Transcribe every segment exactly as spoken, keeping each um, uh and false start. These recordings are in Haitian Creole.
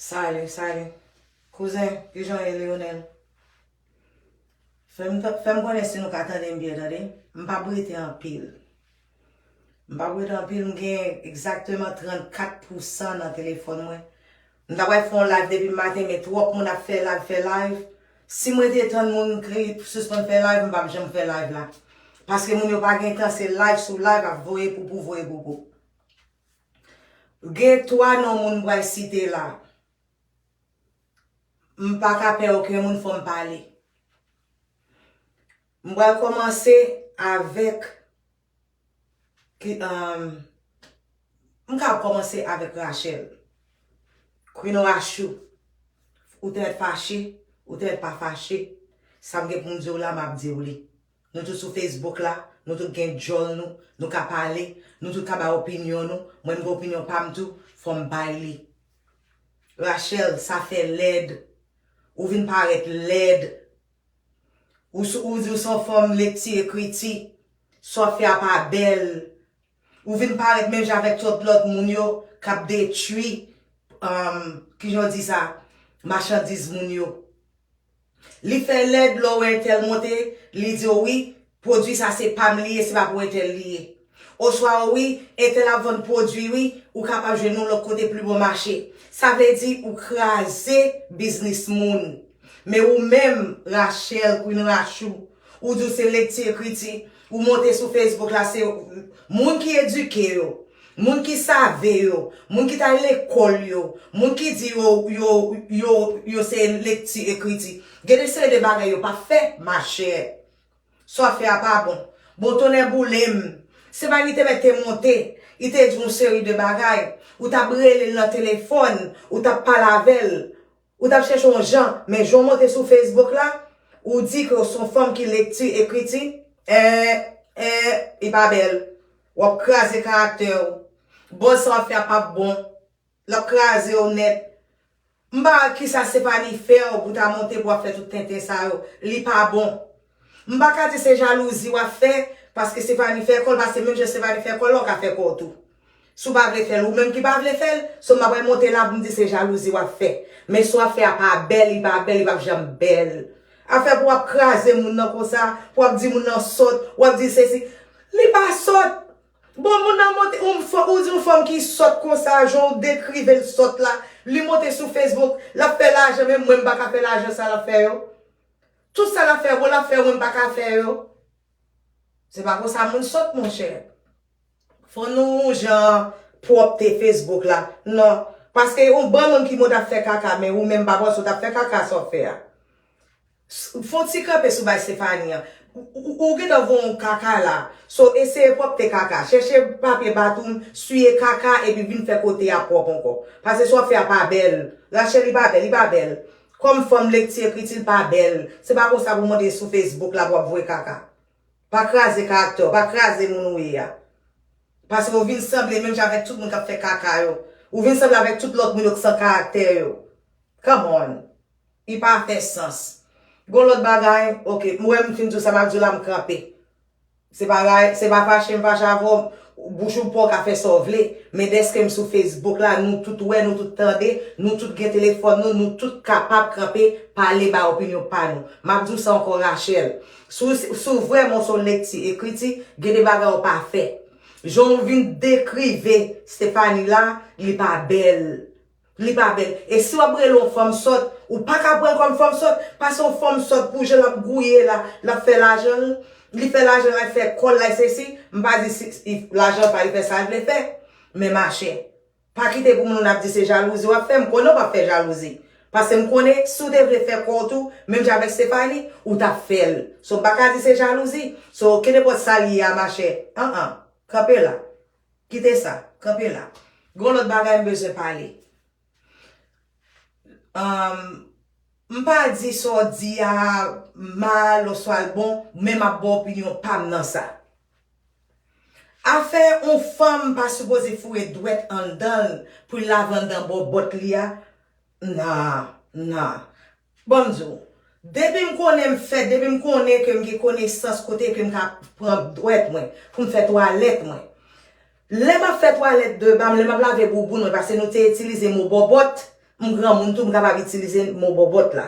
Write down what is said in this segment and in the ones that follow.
Salut, salut. Kouzen, kijan w ye, Lionel? Fè m ta- fè m konnen si nou ka tande m byen, tande? M p ap rete anpil. M p ap rete anpil, m gen egzakteman trannkat pousan nan telefòn mwen. M ta pral fè yon live depi maten, men twòp moun ap fè live, fè live. Si mwen te tann moun ki sispann fè live, m p ap janm fè live la. Paske moun yo pa gen tan, se live sou live, ap voye poupou, voye poupou. Gen twa non moun m pral site la. M pa ka pè okenn moun, fò m pale. M pral kòmanse avèk ki, um, m ka kòmanse avèk Rachel. Queen Rachou, ou te mèt fache, ou te mèt pa fache, sa m gen pou m di w la, m ap di w li. Nou tout sou Facebook la, nou tout gen djòl nou, nou ka pale, nou tout ka bay opinyon nou, mwen m gen opinyon pa m tou, fò m bay li. Rachel, sa fè lèd. Ou vin parèt lèd. Ou, s- ou di w se yon fanm lekti ekriti. Sa w ap fè a pa bèl. Ou vin parèt menm jan avèk tout lòt moun yo k ap detwi, um, kijan w di sa, machandiz moun yo. Li fè lèd lè w wè entèl monte, li di w wi, pwodui sa se pa m li ye, se pa pou entèl li ye. Oswa wi, entèl ap vann pwodui wi, ou kapab jwenn yon lòt kote pli bon mache. Sa vle di ou kraze biznis moun. Men ou menm, Rachel, Queen Rachou, ou di w se lekti ekriti, ou monte sou Facebook la, se moun ki edike yo, moun ki save yo, moun ki t al lekòl yo, moun ki di yo, yo, yo, yo se lekti ekriti. Gen de seri de bagay yo pa fè, machè. Sa w ap fè a pa bon. Bon, tonnè boule m. Se pa li te mèt te monte, li te di yon seri de bagay. Ou t ap rele l nan telefòn, ou t ap pale avè l. Ou t ap chèche yon jan, men jan w monte sou Facebook la, ou di ke w se yon fanm ki lekti ekriti, en, en, li pa bèl. W ap kraze karaktè w. Buzz sa w ap fè a p ap bon. L ap kraze w nèt. M pa wè kisa Stephanie fè w pou ta monte pou w ap fè tout tenten sa yo. Li pa bon. M pa ka di se jalouzi w ap fè, paske Stephanie fè kò l, paske menm jan Stephanie fè kò l la, w ka fè kò w tou. Si w pa vle fè l, ou menm ki pa vle fè l, so m pa pral monte la pou m di se jalouzi w ap fè. Men sa w ap fè a pa bèl, li pa bèl, li p ap janm bèl. Afè pou w ap kraze moun nan konsa, pou w ap di moun nan sòt, w ap di sesi. Li pa sòt. Bon, moun nan monte, ou, ou di yon fanm ki sòt konsa, jan w dekrive l sòt la, li monte sou Facebook, l ap fè lajan, men mwen m pa ka fè lajan sa l ap fè yo. Tout sa l ap fè, bon, l ap fè, mwen m pa ka fè yo. Se pa konsa moun sòt, monchè. Fò nou jan pwòpte Facebook la. Non. Paske yon bann moun ki monte ap fè kaka, men ou menm pa panse w t ap fè kaka sa w fè a. S- Fon ti kanpe sou bay Stephanie an. Ou- Ou ou gentan voye yon kaka la. So, eseye pwòpte kaka. Chèche papye baton, siye kaka, epi vin fè kote a pwòp ankò. Paske sa w ap fè a pa bèl. Rachel, li pa bèl, li pa bèl. Kòm fanm lekti ekriti, li pa bèl. Se pa konsa pou w monte sou Facebook la pou w ap voye kaka. Pa kraze karaktè w, pa kraze moun ou ye a. Paske w vin sanble menm jan avèk tout moun k ap fè kaka yo. Ou vin sanble avèk tout lòt moun yo k san karaktè yo. Come on. Li pa fè sans. Gon lòt bagay, ok, m wè m fin di w sa m ap di w la, m kanpe. Se pa, se pa fache m fache avè w, bouch ou pa w ka fè sa w vle, men dèske m sou Facebook la, nou tout wè, nou tout tande, nou tout gen telefòn nou, nou tout kapab kanpe, pale, bay opinyon pa nou. M ap di w sa ankò, Rachel. Si w, si w vrèman w se yon lekti ekriti, gen de bagay w pa fè. Jan w vin dekrive Stephanie la, li pa bèl. Li pa bèl. E si w ap rele yon fanm sòt, ou pa ka pran l kòm fanm sòt, paske yon fanm sòt pou jan l ap gouye la, l ap fè lajan l, li fè lajan l, l ap fè kò l, l ap sesi, m pa di si, si lajan pa li fè sa l vle fè, men machè, pa kite pou moun ap di se jalouzi w ap fè, m konnen w p ap fè jalouzi. Paske m konnen si w te vle fè kò w tou, menm jan avèk Stephanie, ou t ap fè l. So, m pa ka di se jalouzi. So, kenenpòt sa l ye a, machè, an an, kanpe la. Kite sa, kanpe la. Gon lòt bagay m bezwen pale. Um, m pa di sa w di a mal oswa l bon, men m ap ba w opinyon pa m nan sa. Afè yon fanm pa sipoze foure dwèt anndan l pou l lave anndan bòbòt li a, nan, nan. Ban m di w, depi m konnen m fèt, depi m konnen ke m gen konesans kote ke m ka pran dwèt mwen pou m fè twalèt mwen. Lè m ap fè twalèt de ba m, lè m ap lave bouboun mwen, paske nou te itilize mo bòbòt, M granmoun tou, m kapab itilize mo bòbòt la.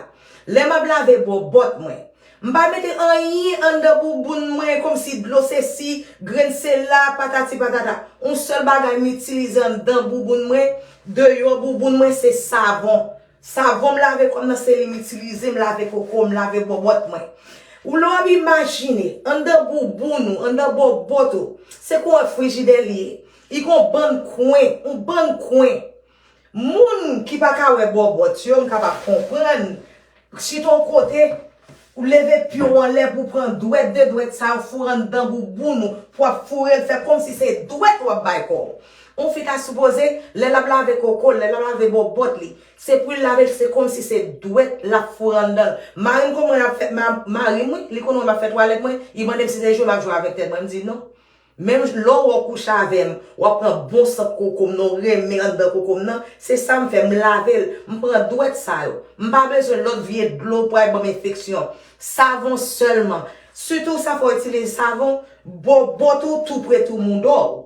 Lè m ap lave bòbòt mwen, m pa mete anyen anndan bouboun mwen, kòmsi dlo sesi, grenn sela, patati patata. Yon sèl bagay m itilize anndan bouboun mwen, deyò bouboun mwen, se savon. Savon m lave kò m nan, se li m itilize, m lave koko, m lave bòbòt mwen. Ou lè w ap imajine, anndan bouboun ou, anndan bòbòt ou, se kon yon frijidè li ye. Li gon bann kwen, yon bann kwen. Moun ki pa ka wè bòbòt yo, m kapab konprann. Chita yon kote, ou leve pye w anlè pou w pran dwèt, de dwèt sa yo foure anndan bouboun ou, pou w ap foure l, fè kòmsi se dwèt w ap bay kò w. Yon fi ta sipoze, lè l ap lave koko l, lè l ap lave bòbòt li, se pou l lave l, se kòmsi se dwèt l ap foure anndan l. Mari m kòman l ap fè, ma-, mari m, wi, li konnen m ap fè twalèt mwen, li mande m si se jwe m ap jwe avèk tèt mwen, m di non. Menm lè w kouche avè m, w ap pran bon sant koko m nan, w renmen anndan koko m nan, se sa m fè, m lave l, m pran dwèt sa yo. M pa bezwen lòt vye dlo pou al ban m enfeksyon. Savon sèlman. Sitou sa fè w itilize savon, bòbòt ou tou pre tou moudò w.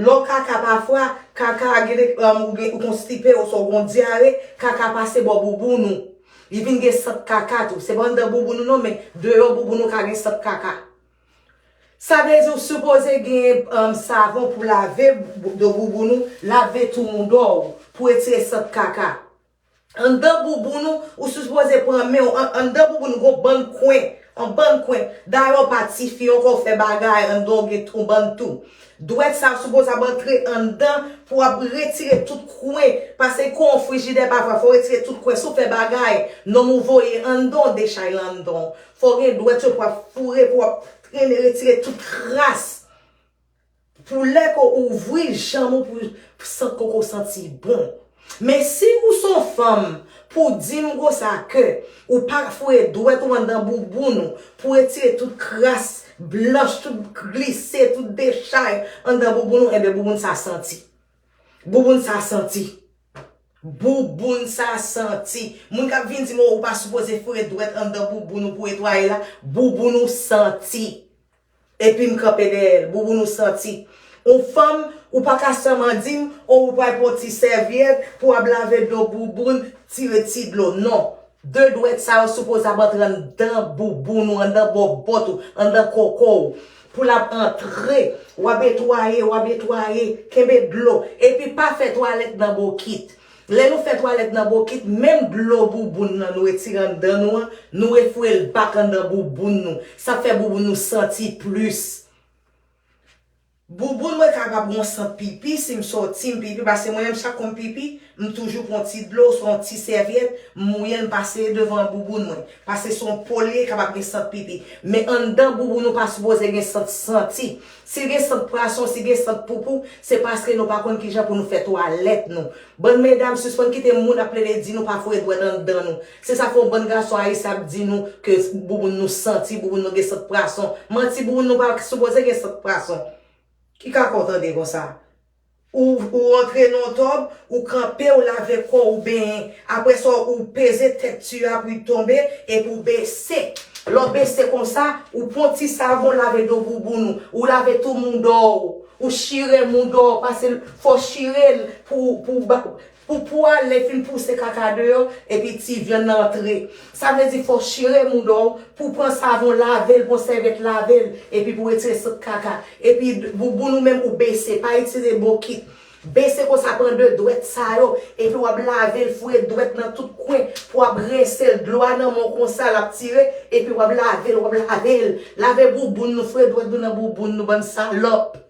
Lè w kaka pafwa, kaka a gen, um, ou gen, ou konstipe, oswa w gon dyare, kaka pase bò bouboun ou. Li vin gen sant kaka tou. Se pa anndan bouboun ou non, men deyò bouboun ou ka gen sant kaka. Sa vle di ou sipoze gen, um, savon pou lave bou-, do bouboun ou, lave tou moudò w, pou retire sant kaka. Anndan bouboun ou, ou sipoze pran men w, an-, anndan bouboun ou, gon bann kwen, an bann kwen. Dayè w pa tifi ankò, w fè bagay, anndan w gen yon bann tou. Dwèt sa w sipoze ap antre anndan pou w ap retire tout kwen, paske kon yon frijidè pafwa, fò w retire tout kwen. Si w fè bagay, nonm ou voye anndan w, dechay lan anndan w. Fò w gen dwèt yo pou w ap foure, pou w ap trennen, retire tout kras. Pou lè ke w ouvri janm ou pou sant koko santi bon. Men si ou se yon fanm, pou di m konsa ke ou pa foure dwèt ou anndan bouboun ou, pou retire tout kras blanch, tout glise, tout dechay anndan bouboun ou, enben bouboun sa santi. Bouboun sa santi. Bouboun sa santi. Moun k ap vin di m, "O, ou pa sipoze foure dwèt anndan bouboun ou pou netwaye la," bouboun ou santi. Epi m kanpe dèyè l, bouboun ou santi. Yon fanm, ou pa ka sèlman di m, "O, ou pral pran ti sèvyèt pou w ap lave do bouboun, tire ti dlo." Non. De dwèt sa yo sipoze ap antre anndan bouboun ou, anndan bòbòt ou, anndan koko w. Pou l ap antre, w ap netwaye, w ap netwaye, kenbe dlo. Epi pa fè twalèt nan bokit. Lè nou fè twalèt nan bokit, menm dlo bouboun nan nou retire anndan nou an, nou refoure l bak anndan bouboun nou. Sa fè bouboun nou santi plis. Bouboun mwen kapab gon sant pipi, si m sòti m pipi, paske mwen menm chak kou m pipi, m toujou pran ti dlo, oswa yon ti sèvyèt, m mouye l, m pase devan bouboun mwen. Paske se yon po li ye, kapab gen sant pipi. Men anndan bouboun ou pa sipoze gen sant santi. Si gen sant pwason, si gen sant poupou, se paske nou pa konn kijan pou nou fè twalèt nou. Bann medam, sispann kite moun ap plede di nou pa foure dwèt anndan nou. Se sa fè yon bann gason ayisyen ap di nou ke bouboun nou santi, bouboun nou gen sant pwason. Manti, bouboun nou pa sipoze gen sant pwason. Ki kaka w tande konsa? Ou, ou rantre nan yon tòb, ou kanpe, ou lave kò, ou benyen. Apre sa, ou peze tèt ti a pou l tonbe, epi ou bese. Lè w bese konsa, ou pran ti savon, lave do bouboun ou, ou lave tou moudò w, ou chire moudò w, paske fò w chire l pou, pou, pou, pou pwal lè fin pouse kaka deyò, epi ti vyann nan antre. Sa vle di fò w chire moudò w, pou pran savon lave l, pran sèvyèt lave l, epi pou retire sant kaka. Epi bouboun ou menm ou bese, pa itilize bokit. Bese konsa, pran de dwèt sa yo, epi w ap lave l, foure dwèt nan tout kwen, pou w ap rense l, dlo a nan men w konsa, l ap tire, epi w ap lave l, w ap lave l. Lave bouboun nou, foure dwèt nou nan bouboun nou, bann salòp.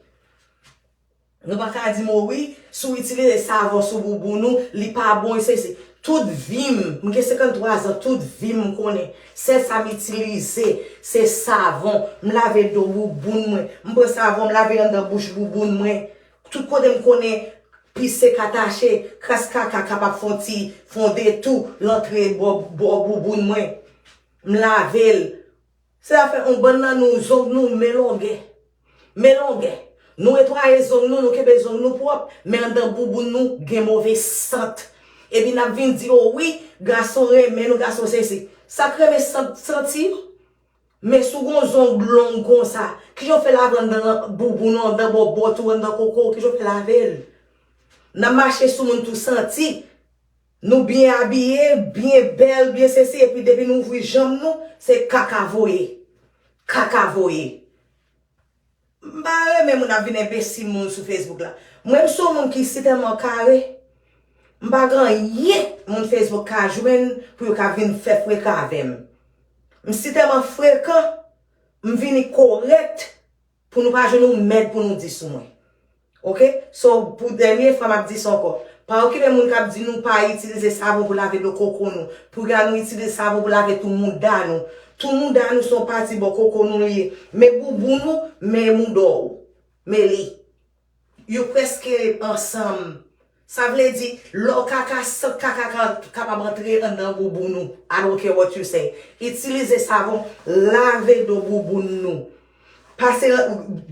Nou pa ka di m, o wi, si w itilize savon sou bouboun ou, li pa bon, se, se. Tout vi m, m gen senkanntwa zan, tout vi m, m konnen. Sèl sa m itilize, se savon. M lave do bouboun mwen. M pran savon, m lave anndan bouch bouboun mwen. Tout kote m konnen pis se ka tache, kras kaka kapab fè yon ti, fè yon detou, l antre bò, bò bouboun mwen. M lave l. Se sa fè yon bann nan nou, zong nou, men longè. Men longè. Nou netwaye zong nou, nou kenbe zong nou pwòp, men anndan bouboun nou gen move sant. Epi n ap vin di, o wi, gason renmen nou, gason sesi. Sa k renmen sant, santi? Men si w gon zong long konsa, kijan w fè lave anndan bouboun ou, anndan bòbòt ou, anndan koko w, kijan w fè lave l? N ap mache sou moun tou santi. Nou byen abiye, byen bèl, byen sesi, epi depi nou ouvri janm nou, se kaka voye. Kaka voye. M pa renmen moun ap vin enbesil moun sou Facebook la. Mwen, m se yon moun ki sitèlman kare, m pa gen anyen moun Facebook ka jwenn pou yo ka vin fè frekan avè m. M sitèlman frekan, m vini korèk pou nou pa jwenn yon mèd pou nou di sou mwen. Oke? So, pou dènye fwa, m ap di sa ankò. Pa okipe moun k ap di nou pa itilize savon pou lave do koko nou. Pou gade nou itilize savon pou lave tou mouda nou. Tou mouda nou se yon pati bò koko nou li ye. Men bouboun ou, men mouda w. Men li. Yo prèske ansanm. Sa vle di, lè w kaka, sant kaka ka, kapab antre anndan bouboun ou. I don't care what you say. Itilize savon, lave do bouboun nou. Pase,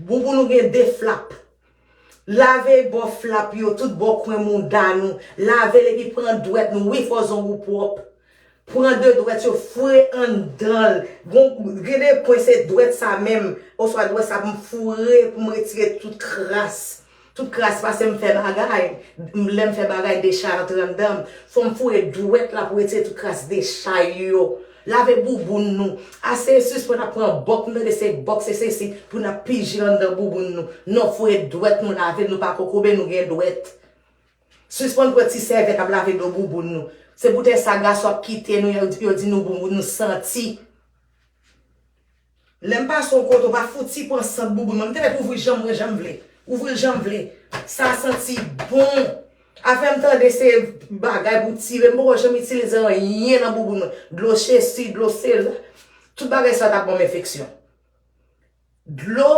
bouboun nou gen de flap. Lave bò flap yo, tout bò kwen mouda nou. Lave l epi pran dwèt nou. Wi, fò zong ou pwòp. Pran de dwèt yo, foure anndan l. Gon, gen de pwen se dwèt sa menm, oswa dwèt sa pou m foure, pou m retire tout kras. Tout kras pase m fè bagay. M, lè m fè bagay, dechay antre anndan m. Fò m foure dwèt la pou retire tout kras dechay yo. Lave bouboun nou. Ase sispann ap pran bòk, m tande se bòk, se sesi, pou n ap pije anndan bouboun nou. Non, foure dwèt nou lave, nou pa kokobe, nou gen dwèt. Sispann pran ti sèvyèt ap lave do bouboun nou. Se poutèt sa gason ap kite nou, yo, yo di nou bouboun nou santi. Lè m pase yon kote, w pa fouti pran sant bouboun mwen. M te mèt ouvri janm mwen jan m vle. Ouvri l jan m vle. Sa santi bon. Afè m tande se bagay pou tire. M poko janm itilize anyen nan bouboun mwen. Dlo chesi, dlo sela. Tout bagay sa t ap ban m enfeksyon. Dlo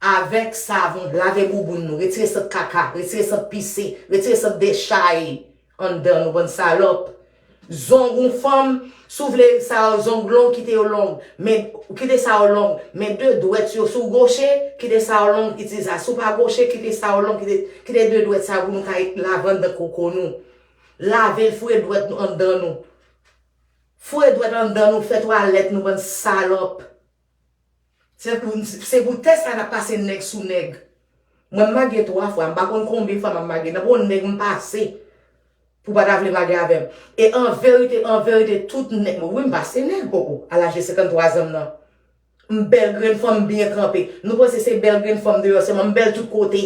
avèk savon, lave bouboun nou, retire sant kaka, retire sant pise, retire sant dechay anndan nou, bann salòp. Zong yon fanm, si w vle sa yo zong long, kite yo long, men kite sa yo long, men de dwèt yo, si w goche, kite sa yo long, itilize sa. Si w pa goche, kite sa yo long, kite, kite de dwèt sa yo pou nou ka lave anndan koko nou. Lave l, foure dwèt nou anndan nou. Foure dwèt anndan nou, fè twalèt nou, bann salòp. Se pou, se pou tès sa n ap pase nèg sou nèg. Mwen, m magye twa fwa, m pa konn konbyen fwa m ap magye. Nan bon nèg m pase pou pa ta vle magye avè m. E an verite, an verite, tout nèg, wi, m pase nèg, koko, a laj de senkanntwa zan m nan. M bèl grenn fanm, m byen kanpe. Nou panse se bèl grenn fanm deyò sèlman, m bèl tout kote.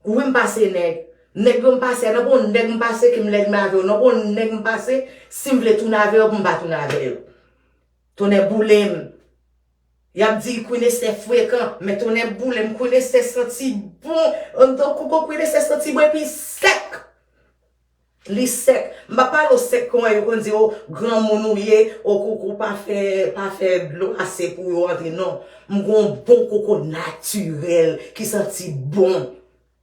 Wi, m pase nèg. Nèg yo m pase a, nan bon nèg m pase ke m lèd men avè yo. Nan bon nèg m pase, si m vle tounen avè yo, pou m pa tounen avè yo. Tonnè boule m. Y ap di Queen Esther frekan, men tonnè boule m, Queen Esther santi bon. Anndan koko Queen Esther santi bon epi sèk. Li sèk. M pa pale w sèk kòman yo konn di, o, granmoun ou ye, o, koko pa fè, pa fè dlo ase pou yo antre, non. M gon bon koko natirèl ki santi bon.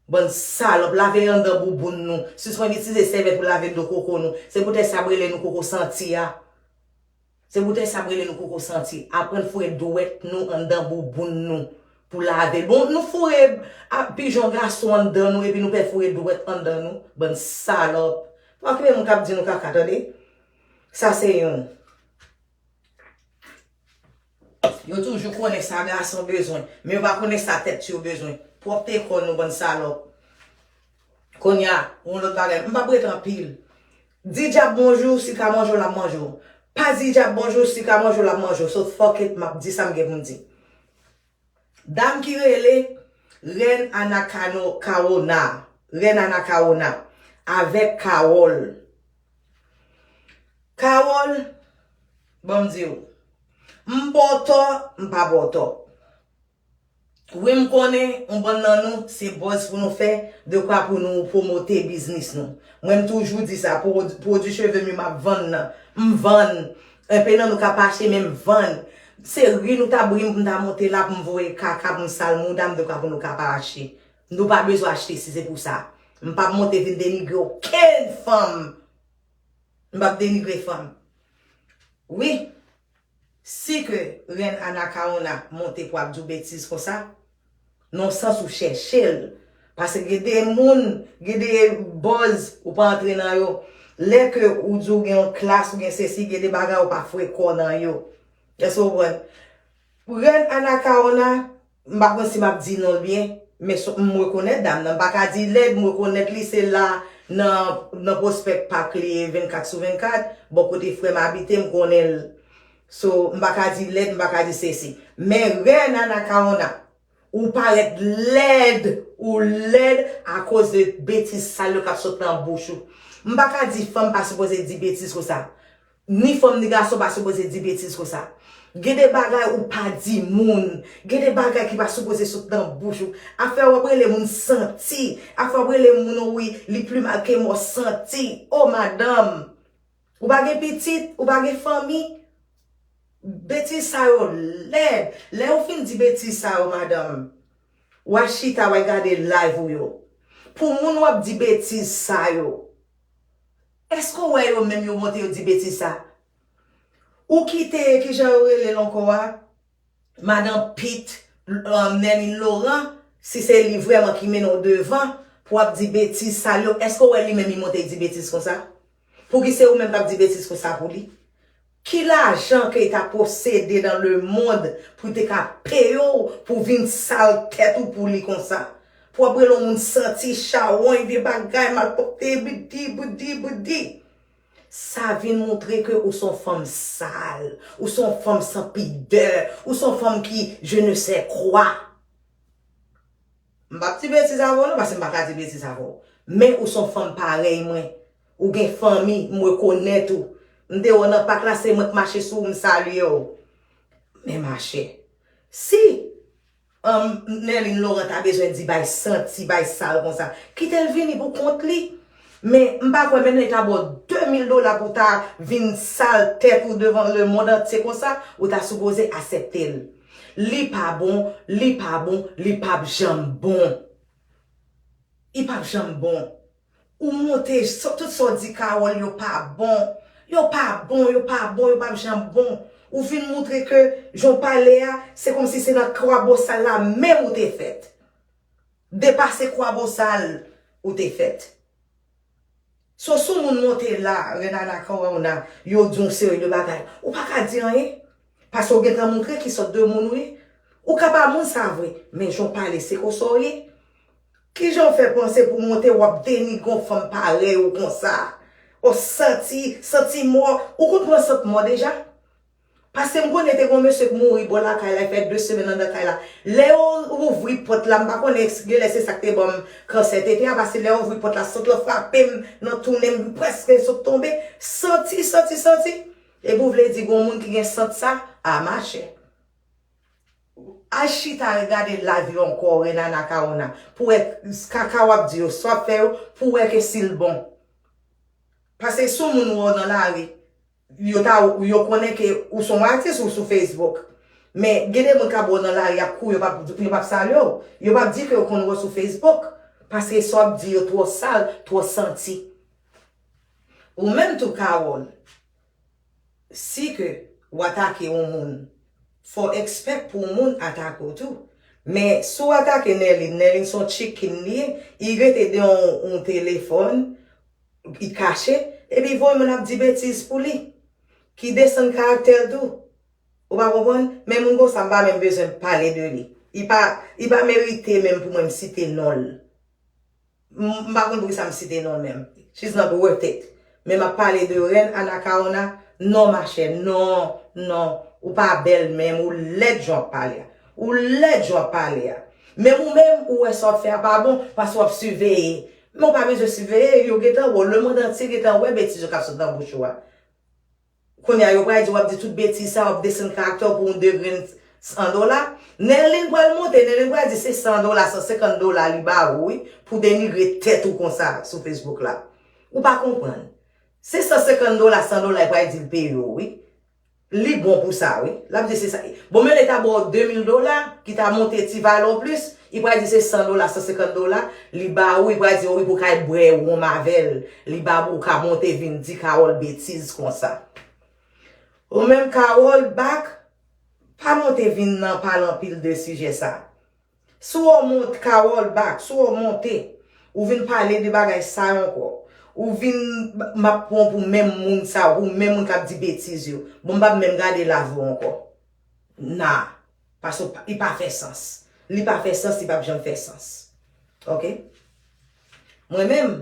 Bann salòp, lave anndan bouboun nou. Sispann itilize sèvyèt pou lave do koko nou. Se poutèt sa m rele nou koko santi a. Se poutèt sa m rele nou koko santi. Aprann foure dwèt nou anndan bouboun nou pou lave. Bon, nou foure a, pijon gason anndan nou epi nou pè foure dwèt anndan nou. Bann salòp. Pa okipe moun k ap di nou kaka, tande. Sa se youn. Yo toujou konnen sa gason bezwen, men yo pa konnen sa tèt yo bezwen. Pwòpte kò nou, bann salòp. Kounye a, yon lòt bagay. M p ap ret anpil. Di dyab bonjou, si l ka manje w, l ap manje w. Pa di dyab bonjou, si l ka manje w, l ap manje w. So fuck it, m ap di sa m gen pou m di. Dam ki rele Rèn Anakano-, Kawona, Rèn Anakawona, avèk Kawòl. Kawòl, ban m di w, m ba w tò, m pa ba w tò. Wi, m konnen, yon bann nan nou, se buzz pou nou fè, dekwa pou nou pwomote biznis nou. Mwen, m toujou di sa, pwo-, pwodui cheve m yo m ap vann nan, m vann. Enpe nan nou ka pa achte, men m vann. Se ri nou t ap ri m pou m ta monte la, pou m voye kaka, pou m sal mouda m, dekwa pou nou ka pa achte. Nou pa bezwen achte si se pou sa. M p ap monte vin denigre okenn fanm. M p ap denigre fanm. Wi. Si ke Rèn Anakawona monte pou ap di w betiz konsa, nan sans ou chèche l. Paske gen de moun, gen de buzz ou pa antre nan yo. Lè ke ou di w gen yon klas, ou gen sesi, gen de bagay ou pa foure kò nan yo. Èske w konprann? Rèn Anakawona, m pa konn si m ap di non l byen, men m rekonèt dam nan. M pa ka di lèd, m rekonèt li, se la, Nan, nan Pwospèk Pak li ye vennkat sou vennkat, bò kote frè m abite, m konnen l. So, m pa ka di lèd, m pa ka di sesi. Men Rèn Anakawona, ou parèt lèd, ou lèd akoz de betiz sal yo k ap sot nan bouch ou. M pa ka di fanm pa sipoze di betiz konsa. Ni fanm ni gason pa sipoze di betiz konsa. Gen de bagay ou pa di moun. Gen de bagay ki pa sipoze sot nan bouch ou. Afè w ap rele moun santi. Afè w ap rele moun wi, li pi mal ke mò santi. O madanm! Ou pa gen pitit, ou pa gen fanmi. Betiz sa yo lèd. Lè ou fin di betiz sa yo, madanm, w a chita, w a gade live ou yo. Pou moun w ap di betiz sa yo, èske w wè yo menm yo monte yo di betiz sa? Ou kite, kijan yo rele l ankò a? Madan Pit, um, Nerline Laurent, si se li vrèman ki mennen w devan pou w ap di betiz sal yo, èske w wè li menm li monte di betiz konsa? Pouki se ou menm k ap di betiz konsa pou li? Ki lajan ke li ta posede nan lemonn pou te ka peye w pou vin sal tèt ou pou li konsa? Pou w ap rele yon moun santi, chawony, vye bagay, malpwòpte, bidi, bidi, bidi. Sa vin montre ke ou se yon fanm sal, ou se yon fanm san pidè, ou se yon fanm ki je ne sais quoi. M p ap di betiz avè w non, paske m pa ka di betiz avè w. Men ou se yon fanm parèy mwen. Ou gen fanmi, m rekonèt ou. M te wè w nan pak la, se mwen k mache sou ou, m salye w. Men machè, si um, Nerline Laurent ta bezwen di bay santi, bay sal konsa, kite l vini pou kont li. Men m pa kwè menm lè l ta ba w de mil dola pou w ta vin sal tèt ou devan lemonn antye konsa, ou ta sipoze aksepte l. Li pa bon, li pa bon, li p ap janm bon. Li p ap janm bon. Ou monte, sa- tout sa w di Carole, yo pa bon. Yo pa bon, yo pa bon, yo p ap janm bon. Ou vin montre ke jan w pale a, se kòmsi se nan kwabosal la menm ou te fèt. Depase kwabosal ou te fèt. So, si yon moun monte la, Rèn Anakawona, yo di yon seri de bagay, ou pa ka di anyen. Paske w gentan montre ki sòt de moun ou ye. Ou ka pa moun sa vre, men jan w pale, se konsa w ye. Kijan w fè panse pou w monte w ap denigre yon fanm parèy ou konsa? O santi, santi mò, ou konn pran sant mò deja? Paske m konnen te gen yon mesye k mouri bò lakay la, li fè de semèn anndan kay la. Lè yo ouvri pòt la, m pa konnen, genlè se sa k te ban m kansè tete a, paske lè yo ouvri pòt la, sant lan frape m nan tounen, m prèske sot tonbe. Santi, santi, santi. Epi w vle di gen yon moun ki gen sant sa? A machè. Al chita regade live yo ankò, Rèn Anakawona, pou wè kaka w ap di yo, sa w ap fè yo, pou wè ke si l bon. Paske si yon moun wè w nan lari, yo ta, yo konnen ke ou se yon atis, ou sou Facebook. Men gen de moun k ap wè w nan lari, y ap kouri, yo p ap, yo p ap salye w. Yo p ap di ke yo konn wè w sou Facebook. Paske sa w ap di yo twò sal, twò santi. Ou menm tou, Carole, si ke w atake yon moun, fò w ekspèk pou yon moun atake w tou. Men si w atake Nerline, Nerline se yon chicken li ye, li rete de yon, yon telefòn, li kache, epi voye moun ap di betiz pou li, ki desann karaktè l tou. Ou pa konprann? Men moun konsa, m pa menm bezwen pale de li. Li pa, li pa merite menm pou mwen m site non l. M, m pa konn poukisa m site non l menm. She's not worth it. Men m ap pale de Rèn Anakawona. Non, machè, non, non. Ou pa bèl menm, ou lèd jan w ap pale a. Ou lèd jan w ap pale a. Menm ou menm, ou wè sa w ap fè a pa bon, paske w ap siveye. Men w pa bezwen siveye, yo gentan wè w, lemonn antye gentan wè betiz yo k ap sot nan bouch ou a. Kounye a, yo pral di w ap di tout betiz sa, w ap desann karaktè w pou yon de grenn san dola. Nerline pral monte, Nerline pral di se san dola, san senkant dola li ba ou, wi, pou denigre tèt ou konsa sou Facebook la. Ou pa konprann. Se san senkant dola, san dola, li pral di l peye w, wi. Li bon pou sa, wi. L ap di se sa. Bon, men li ta ba w de mil dola, ki ta monte ti valè w plis, li pral di se san dola, san senkant dola, li ba ou, li pral di, wi, pou w ka al bwè wonm avè l. Li ba ou ka monte vin di Carole betiz konsa. Ou menm Carole back, pa monte vin nan pale anpil de sijè sa. Si w monte, Carole back, si w monte, ou vin pale de bagay sa yo ankò. Ou vin, m ap pran w pou menm moun sa, ou menm moun k ap di betiz yo. Bon, m p ap menm gade live ou ankò. Nah. Paske li pa fè sans. Li pa fè sans, li p ap janm fè sans. Oke? Mwen menm,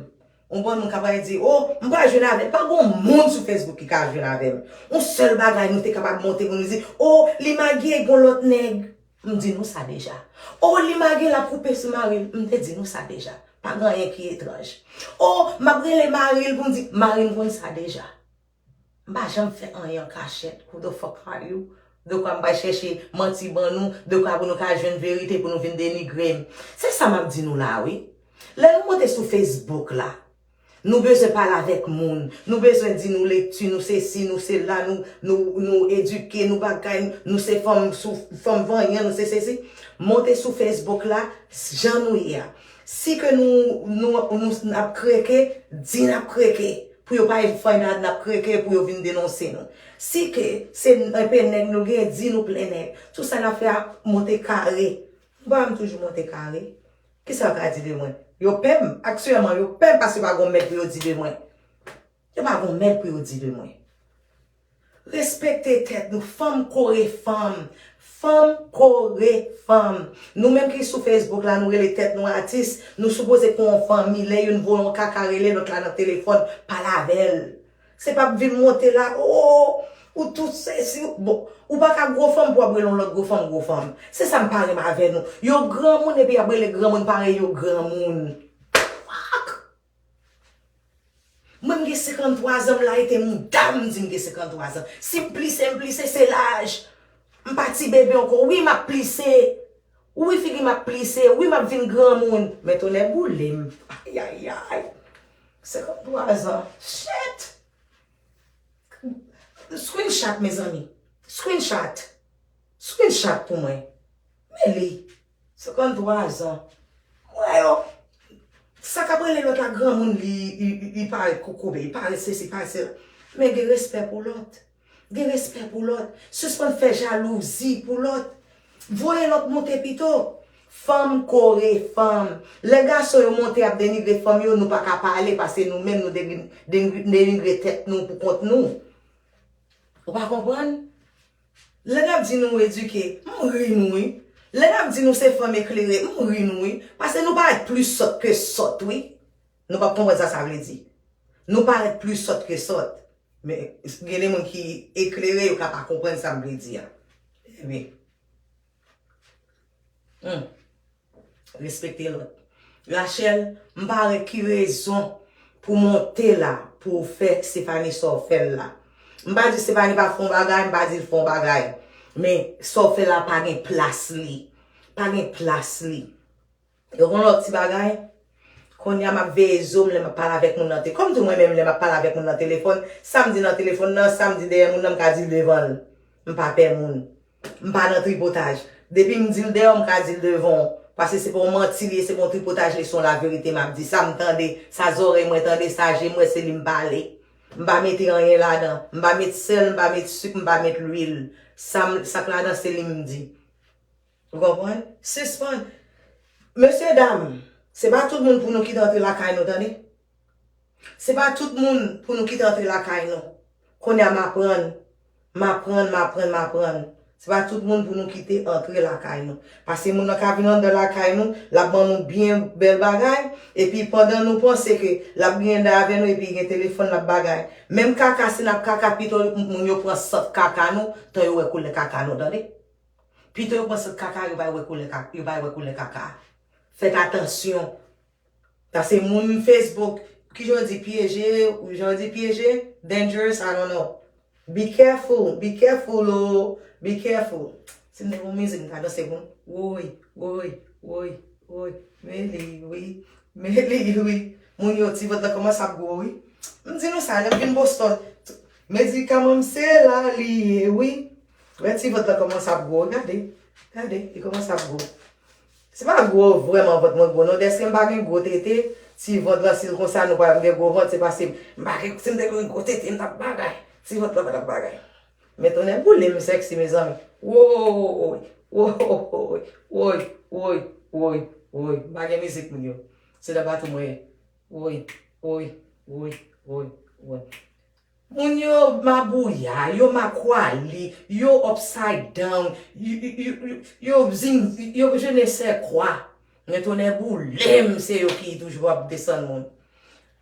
Ou konprann, moun ka pral di, "O, m pral jwenn avè l." Pa gen moun sou Facebook ki ka jwenn avè m. Yon sèl bagay nou te kapab monte pou nou di, "O, li marye, gon lòt nèg." M di nou sa deja. "O, li marye, l ap koupe sou mari l." M te di nou sa deja. Pa gen anyen ki etranj. "O, m ap rele mari l pou m di," mari m konn sa deja. M pa janm fè anyen an kachèt. Who the fuck are you? Dekwa m pral chèche manti ban nou, dekwa pou nou ka jwenn verite pou nou vin denigre m. Se sa m ap di nou la, wi. Lè nou monte sou Facebook la, nou bezwen pale avèk moun, nou bezwen di nou lekti, nou sesi, nou sela, nou, nou, nou edike, nou bagay, nou se fanm sou, fanm vanyan, nou se sesi. Monte sou Facebook la, jan nou ye a. Si ke nou, nou, nou, n ap kreke, di n ap kreke. Pou yo pa find out n ap kreke, pou yo vin denonse nou. Si ke se enpe nèg nou gen, di nou plen nèg. Tout sa n ap fè a monte kare. M pa m toujou monte kare. Kisa yo ka di de mwen? Yo pè m. Aktyèlman, yo pè m paske pa gon mèg pou yo di de mwen. Yo pa gon mèg pou yo di de mwen. Respekte tèt nou. Fanm kore fanm. Fanm kore fanm. Nou menm ki sou Facebook la, nou rele tèt nou atis, nou sipoze kon yon fanmi. Lè youn voye yon kaka, rele lòt la nan telefòn, pale avè l. Se pa vin monte la, o, ou tout sesi, bon, ou pa ka gwo fanm pou w ap rele yon lòt gwo fanm gwo fanm. Se sa m pa renmen avè nou. Yo granmoun epi y ap rele granmoun parèy yo granmoun. Fuck! Mwen, m gen senkanntwa zan, m la ete mouda m di m gen senkanntwa zan. Si m plise, m plise, se laj. M pa ti bebe ankò. Wi, m ap plise. Wi, figi m ap plise. Wi, m ap vin granmoun. Men tonnè boule m. Ayayay. Senkanntwa zan. Shit! Screenshot, mezanmi. Screenshot. Screenshot pou mwen. Men li. Senkanntwa zan. Mwen yo. Sa k ap rele lòt la granmoun li, li, li, li parèt kokobe, li parèt sesi, parèt sela. Men gen respè pou lòt. Gen respè pou lòt. Sispann fè jalouzi pou lòt. Voye lòt monte pito. Fanm kore fanm. Lè gason yo monte ap denigre fanm yo, nou pa ka pale paske nou menm nou denigre, denigre tèt nou pou kont nou. Ou pa konprann? Lè n ap di nou edike, m ri nou wi. Lè n ap di nou se fanm eklere, m ri nou wi. Paske nou parèt pli sòt ke sòt wi. Nou p ap konprann sa sa vle di. Nou parèt pli sòt ke sòt. Men gen de moun ki eklere, yo ka pa konprann sa m vle di a. Ebyen. Hmm. Respekte lòt. Rachel, m pa wè ki rezon pou monte la, pou w fè Stephanie sa w fè l la. M pa di Stephanie pa fè yon bagay, m pa di l fè yon bagay. Men sa w fè la pa gen plas li. Pa gen plas li. Yo konn lòt ti bagay. Kounye a m ap veye zo m lè m ap pale avèk moun nan te. Kòm tou mwen menm lè m ap pale avèk moun nan telefòn, sa m di nan telefòn nan, sa m di dèyè moun nan, m ka di l devan l. M pa pè moun. M pa nan tripotaj. Depi m di l dèyè w, m ka di l devan w. Paske se pa yon manti li ye, se pa yon tripotaj li ye, se yon laverite m ap di. Sa m tande, sa zòrèy mwen tande, sa je m wè, se li m pale. M pa mete anyen ladan. M pa met sèl, m pa met sik, m pa met lwil. Sa m, sa k ladan, se li m di. Ou konprann? Sispann. Mesye dam, se pa tout moun pou nou kite antre lakay nou, tande. Se pa tout moun pou nou kite antre lakay nou. Kounye a m aprann, m aprann, m aprann, m aprann. Se pa tout moun pou nou kite antre lakay nou. Paske moun nan ka vin anndan lakay nou, l ap ban nou byen bèl bagay, epi pandan nou panse ke l ap gen avè nou, epi gen telefòn, l ap bagay. Menm kaka, si n ap kaka, pito moun yo pran sant kaka nou, tan yo wè koulè kaka nou, tande. Pito yo pran sant kaka, yo pa wè koulè kaka, yo pa wè koulè kaka. Fèt atansyon. Paske moun Facebook, kijan yo di pyeje, ou jan yo di pyeje, dangerous, I don't know. Be careful, be careful o, be careful. Si m te gon mizik, m ta danse pou m. Woy, woy, woy, woy. Men li wi, men li wi. Moun yo ti vant lan kòmanse ap gwo wi. M di nou sa, lè m vin Boston, medikaman m se la li ye wi. Wè ti vant lan kòmanse ap gwo, gade. Gade, li kòmanse ap gwo. Se pa gwo vrèman vant mwen gwo non, dèske m pa gen gwo tete, ti vant lan si l konsa nou pa gen gwo vant, se paske m pa gen, si m te gen gwo tete, m t ap bagay. Ti vant lan pa t ap bagay. Men tonnè boule m sèksi mezanmi. Woy, woy, woy, woy, woy, woy. M pa gen mizik moun yo. Se nan bato mwen ye. Woy, woy, woy, woy, woy. Moun yo mabouya, yo makwali, yo upside down, yo, yo, yo, yo zin, yo je ne sais quoi. Men tonnè boule m, se yo ki toujou ap desann moun.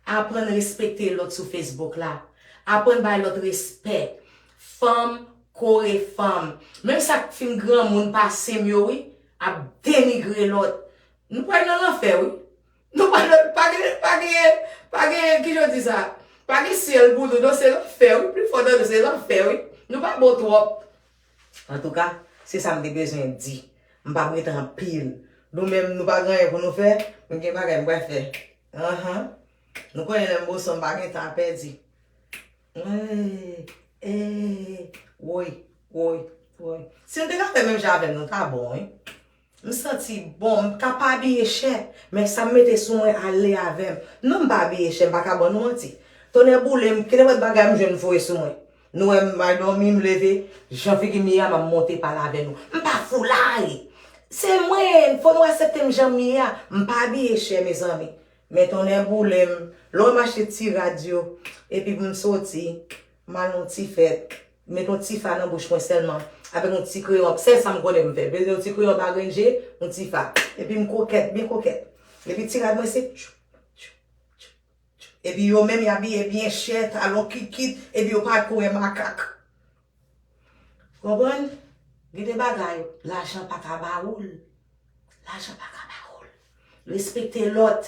Aprann respekte lòt sou Facebook la. Aprann bay lòt respè. Fanm kore fanm. Menm sa k fin granmoun pase m yo, wi, ap denigre lòt. Nou pral nan lanfè, wi. Nou pral nan, pa gen, pa gen, pa gen, ki jan w di sa? Pa gen syèl pou nou, non, se lanfè, wi. Pli fò nan nou, se lanfè, wi. Nou pa bon twòp. Antouka, se sa m te bezwen di. M p ap rete anpil. Nou menm, nou pa gen anyen pou nou fè, m gen bagay m pral fè. Anhan. Nou konnen lè m boson, m pa gen tan ap pèdi. Ey, ey, woy, woy, woy. Si nou te ka fè menm jan avè m, nou ta bon, wi. M santi bon, m ka pa abiye chè, men sa m mete sou mwen ale avè m. Non, m pa abiye chè, m pa ka ban nou manti. Tonnè boule m, ki nenpòt bagay m jwenn m foure sou mwen. Nou wè m al dòmi, m leve, jan figi m ye a, m ap monte pale avè nou. M pa foulay! Se mwen, fò nou aksepte m jan m ye a. M pa abiye chè, mezanmi. Men tonnè boule m, lè w mache ti rad yo, epi pou m soti, m al nan ti fèt, met yon ti fa nan bouch mwen sèlman, avèk yon ti kreyon, sèl sa m konnen m fè, peze yon ti kreyon pa grenn je, yon ti fa, epi m kokèt, byen kokèt, epi ti rad mwen se tchou, tchou, tchou, tchou, epi yo menm y abiye byen chè, talon kikit, epi yo pa kouri makak. Konprann? Gen de bagay, lajan pa ka ba ou l. Lajan pa ka ba ou l. Respekte lòt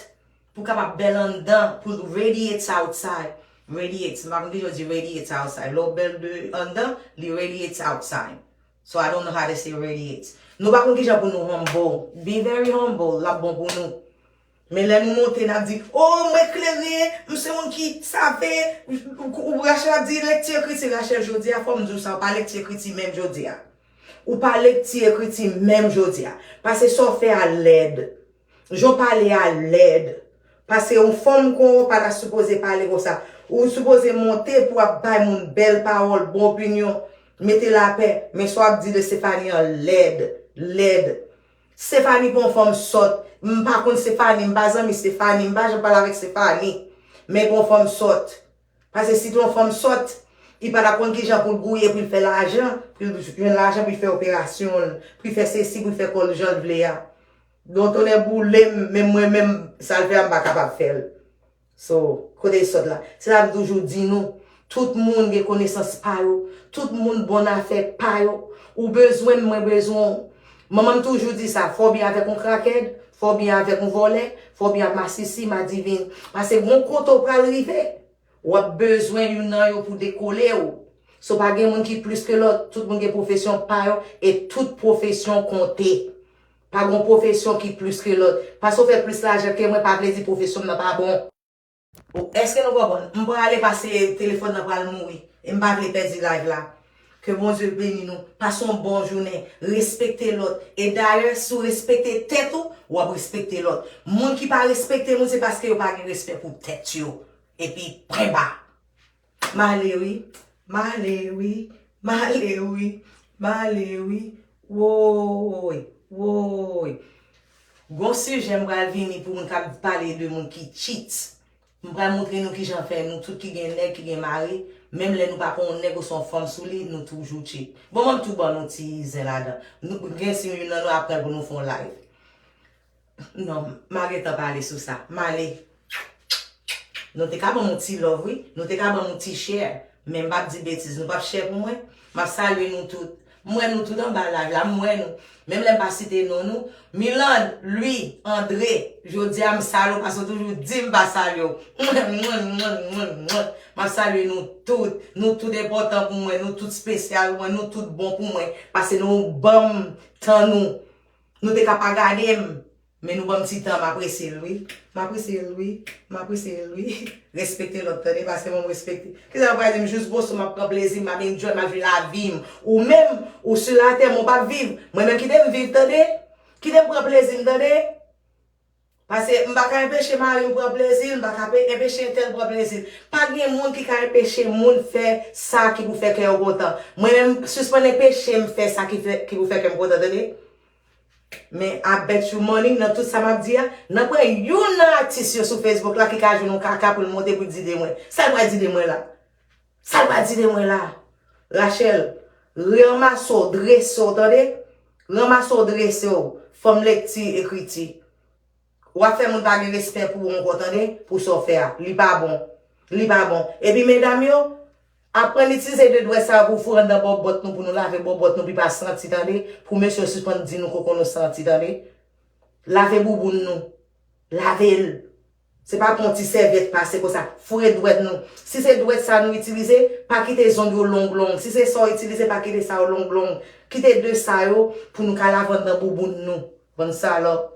pou kapab bèl anndan, pou radiate outside. Radiate. M pa konn kijan yo di radiate outside. Lè w bèl de anndan, li radiate outside. So I don't know how to say radiate. Nou pa konn kijan pou nou humble. Be very humble. L ap bon pou nou. Men lè nou monte, n ap di, "O, mwen klere, m se moun ki save." Ou, ou, Rachel ap di, "Lekti ekriti." Rachel, jodi a, fò m di w sa, ou pa lekti ekriti menm jodi a. Ou pa lekti ekriti menm jodi a. Paske sa w fè a lèd. Jan w pale a lèd. Paske yon fanm kon ou pa ta sipoze pale konsa. Ou sipoze monte pou w ap bay moun bèl pawòl, bon opinyon, mete lapè. Men sa w ap di de Stéphanie an lèd, lèd. Stéphanie pa yon fanm sòt. M pa konn Stéphanie, m pa zanmi Stéphanie, m pa janm pale avèk Stéphanie. Men pa yon fanm sòt. Paske si te yon fanm sòt, li pa t ap konn kijan pou l gouye, pou l fè lajan, pou l jwenn lajan, pou l fè operasyon l, pou l fè sesi, pou l fè kò l jan l vle a. Don tonnè boule m, men mwen menm, sa l fè a, m pa kapab fè l. So, kote l sòt la? Se sa m toujou di nou. Tout moun gen konesans pa yo. Tout moun bon afè pa yo. Ou bezwen m, mwen bezwen w. Manman m toujou di sa, fò w byen avèk yon krakèd, fò w byen avèk yon vòlè, fò w byen ak masisi, madivin. Paske gon kote w pral rive, w ap bezwen youn nan yo pou dekole w. So, pa gen moun ki plis ke lòt, tout moun gen pwofesyon pa yo, e tout pwofesyon konte. Pa gon pwofesyon ki plis ke lòt. Paske w fè plis lajan ke mwen, pa vle di pwofesyon m nan pa bon. Bon, èske nou konprann? M prale paske telefòn nan pral mouri. E m pa vle pèdi live la. Ke Bondye beni nou. Pase yon bon jounen. Respekte lòt. E dayè, si w respekte tèt ou, w ap respekte lòt. Moun ki pa respekte moun, se paske yo pa gen respè pou tèt yo. Epi, pwen ba. M ale wi. M ale wi. M ale wi. M ale wi. Woy. Woy. Gon sijè m pral vini pou moun k ap pale de moun ki cheat. M pral montre nou kijan fè nou tout ki gen nèg, ki gen mari, menm lè nou pa pran yon nèg oswa yon fanm sou li, nou toujou cheat. Bon, mwen m tou ban nou ti zen ladan. Nou gen si youn nan nou ap pral pou nou fè yon live. Non, m a gentan pale sou sa. M ale. Nou te ka ban m yon ti love, wi. Nou te ka ban m yon ti share. Men m p ap di betiz. Nou p ap share pou mwen? M ap salye nou tout. M wè nou tout anba live la. M wè nou. Menm lè m pa site non nou. Milan, Louis, André, jodi a m salye w paske w toujou di m pa salye w. Mwen, mwen, mwen, mwen, mwen. M ap salye nou tout. Nou tout enpòtan pou mwen. Nou tout espesyal pou mwen. Nou tout bon pou mwen. Paske nou ban m tan nou. Nou te ka pa gade m. Men nou ban m ti tan, m apresye l wi. M apresye l wi. M apresye l wi. Respekte lòt, tande, paske mwen m respekte. Kisa yo pral di m, jis boso, m ap pran plezi m, m ap enjoy, m ap viv lavi m. Ou menm, ou sou latè, men w p ap viv. Mwen menm, kite m viv, tande. Kite m pran plezi m, tande. Paske m pa ka enpeche mari m pran plezi l, m pa ka pe-, enpeche entèl pran plezi l. Pa gen moun ki ka enpeche moun fè sa ki pou fè kè yo kontan. Mwen menm, sispann enpeche m fè sa ki fè, ki pou fè kè m kontan, tande. Men I bet you money, nan tout sa m ap di a, nan pran youn nan atis yo sou Facebook la ki ka jwenn yon kaka pou l monte pou l di de mwen. Sa l pral di de mwen la? Sa l pral di de mwen la? Rachel, ranmase w, drese w, tande? Ranmase w, drese w. Fanm lekti, ekriti. W ap fè moun pa gen respè pou ou ankò, tande, pou sa w fè a. Li pa bon. Li pa bon. Epi medam yo, aprann itilize de dwèt sa yo pou foure anndan bòbòt nou, pou nou lave bòbòt nou, pou li pa santi, tande. Pou mesye yo sispann di nou koko nou santi, tande. Lave bouboun nou. Lave l. Se pa pou yon ti sèvyèt pase konsa. Foure dwèt nou. Si se dwèt sa nou itilize, pa kite zong yo long long. Si se sa w itilize, pa kite sa yo long long. Kite de sa yo pou nou ka lave anndan bouboun nou. Bann salòp.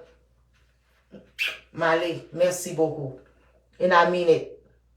M ale. Merci beaucoup. And I mean it.